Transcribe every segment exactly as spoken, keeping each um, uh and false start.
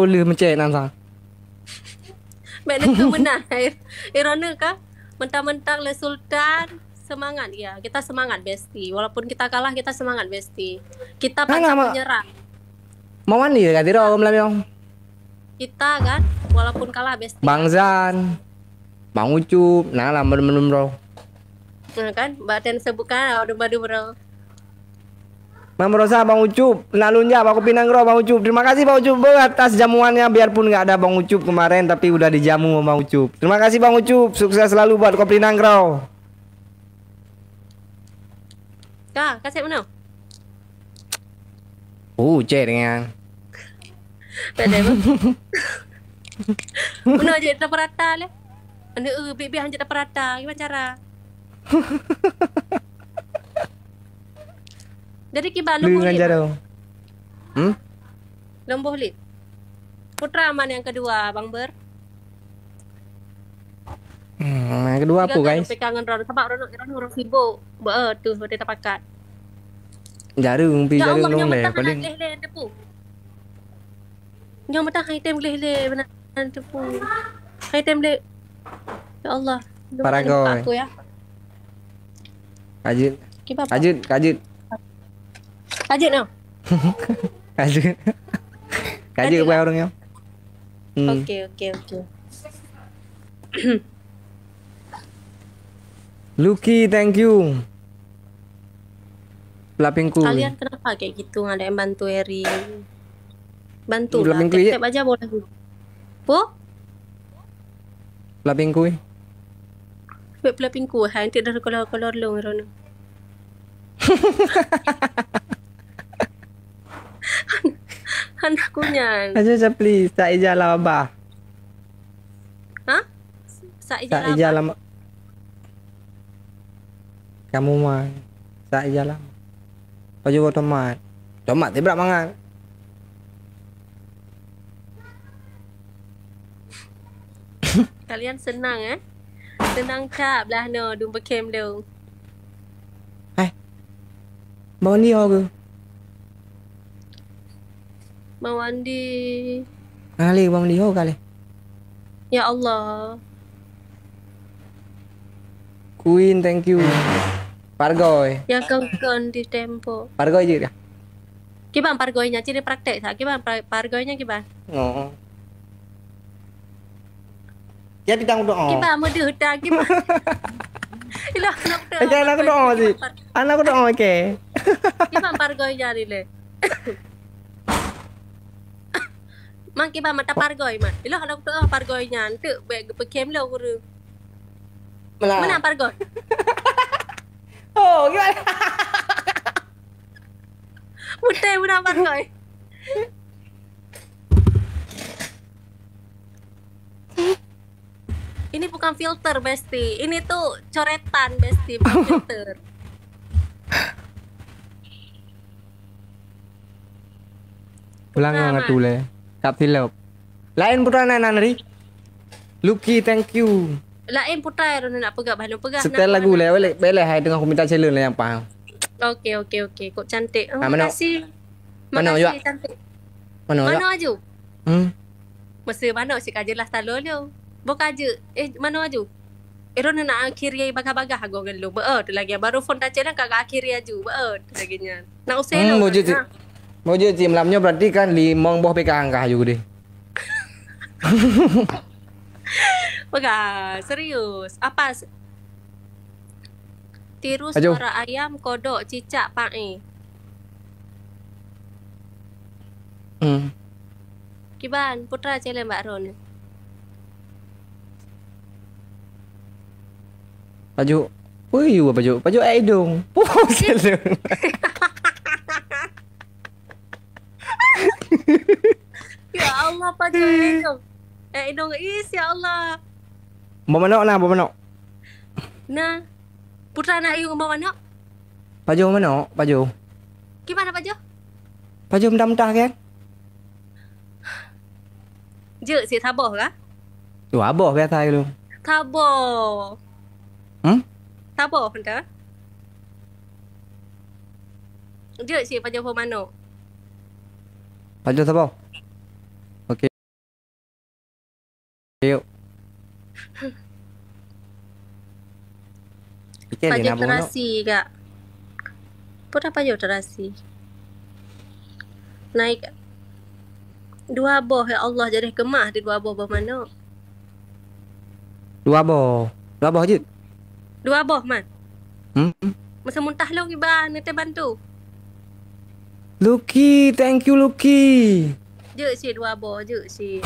Ulih meucék nan sa. Bèk neukeu meunang. Irone ka mentang-mentang le Sultan, semangat ya. Kita semangat, bestie. Walaupun kita kalah, kita semangat, bestie. Kita pantang menyerah. Mau mandi ka tiro malam nyoe. Kita kan, walaupun kalah, bestie. Bang Zan, Bang Ucup, nah lah, belum-belum, bro. Nah kan, baten sebutkan, aduh, aduh, bro. Bang Rosa, Bang Ucup, nak lunjak bak Kopi Nanggroe, Bang Ucup. Terima kasih, Bang Ucup, beuh, atas jamuannya. Biarpun nggak ada Bang Ucup kemarin, tapi udah dijamu Bang Ucup. Terima kasih, Bang Ucup. Sukses selalu buat Kopi Nanggroe. Ka, ka cek meunoe? Oh, cek dengan. Pede, bang. Meunoe jeuet tapeurata lé. Aneuk, eh, bit-bit hanjeuet tapeurata. Gimana cara? Jadi kiban lôn boh lé, Bang? Hmm? Lôn boh lé. Putra man nyang keudua, Bang Ber? Hmm, nyang keudua apa, guys? Tiga kan, P K ngon Ron. Sabab Ron, Ron ureueng sibuk. Beu, eh, tu, watèe tapakat. Jareueng pi, jareueng nyoe lé, paling. Nyoe meudah hai tem gleh-gleh beunan teupeu. Hai tem gleh. Ya Allah. Paragoe. Aku ya. Kajut. Kiban, Pak? Kajut, kajut. Kajut noh. Kajut. Kajut, kajut lah. Bukan orang nyoe. Hmm. Oke, oke, oke. Lucky, thank you. Lapingku. Kalian kenapa kayak gitu, nggak ada yang bantu Eri? Bantulah, lapingku, tep-tep aja boleh. Po? Lapingku. Buat lapingku, hai, nanti dah keluar-keluar long, Ron. Anak kunyan. Aja, Sapli, sa ija lam abah. Hah? Sa ija lam abah? Kamu mah, sa ija lam. Pajoh buat tomat. Tomat tibrak mangat. Kalian senang, eh? Senang that blah nyoe dum beukem dong. Hai. Bang Wandi ho ke? Bang Wandi. Kali Bang Wandi ho kali. Ya Allah. Queen, thank you. Pargoe. Ya, kon-kon di tempo. Pargoe je dah. Kiban pargoe nyan, ciri praktek sa. Kiban par-, pargoe nyan kiban. Oh. Ya, kita doa. Kiban meudeue ta, kiban. Ilah, anak doa. Okey, anak doa sih. Anak doa, okey. Kiban pargoe nyan ni le. Mang kiban mata pargoe, man. Ilah, anak doa pargoe nyan. Teuk bèk geupeukem lé ureueng. Menang. Menang pargoe. Oh, gimana? Betul, menang pargoe. Ini bukan filter, Besti. Ini tuh coretan, Besti, bukan filter. Ulang yang atu le. Kap silop. Lain putra nan, nan ri. Lucky, thank you. Lain putra yang nak peugah, bahan peugah. Setel lagu le, boleh, boleh hai tengah aku minta challenge le yang paham. Oke, oke, oke. Kok cantik. Oh, ah, terima kasih. Mana, terima kasih, cantik. Mana, mana aju? Hmm. Masa mana si kajelas talon dia. Boh kaje. Eh, mana aju? Eh, Ron nak akhiri bagah-bagah agoe ngon lôn. Beu, tu lagi baru phone tacek dah ka akhiri aju. Beu, tu lagi nyan. Nak usai lôn. Hmm, mujud cik. Mujud cik malam nyoe berarti kan limong boh P K angkah aju deh. Peugah, serius. Apa se-, tiru suara ayam, kodok, cicak, paéh. Hmm. Kiban, putra challenge bak Ron. Pajuk. Ui, yu pajuk. Pajuk ai idong. Puh, challenge. Ya Allah, pajuk ai idong. Ai idong, is, ya Allah. Boh manok na, boh manok. Na. Putra na yue boh manok? Pajoh manok, pajoh. Kiban pajoh? Pajoh mentah-mentah kan? Jeuet sit saboh kah? Dua boh biasa dulu. Saboh. Hmm? Saboh entah. Jeuet sit pajoh boh manok. Pajoh saboh. Okey. Yuk. Pajoh terasi, Kak. Peue dah pajoh terasi? Naik dua boh, ya Allah, jadi keumah di dua boh boh manok. Dua boh. Dua boh jeuet? Dua boh, Man. Hmm? Masa muntah lom iba, neuteubantu. Lucky, thank you, Lucky. Jeuet cit dua boh, jeuet cit.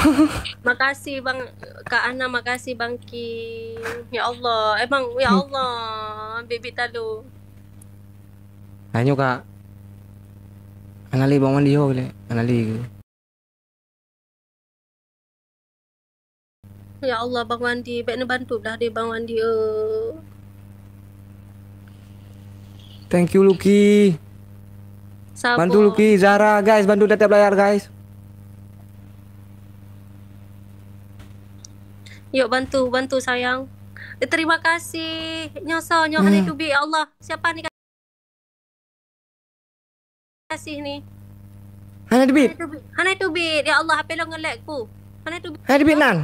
Makasih, Bang, Kak Ana, makasih, Bang Kim. Ya Allah, emang, ya Allah, bibit talu. Hai nyoe, Kak. Hana lé Bang Wandi ho lé. Hana lé. Ya Allah, Bang Wandi, bèk neubantu blah deh Bang Wandi, eh. Thank you, Lucky. Sabar. Bantu Lucky, Zara, guys, bantu tetap layar, guys. Yuk, bantu, bantu, sayang. Eh, terima kasih. Nyoe soe, nyoe hana teubiet, ya Allah. Siapa ni? Kasih ni. Hana teubiet. Hana teubiet. Ya Allah, H P lôn nge-lag ku. Hana teubiet. Hana teubiet nan.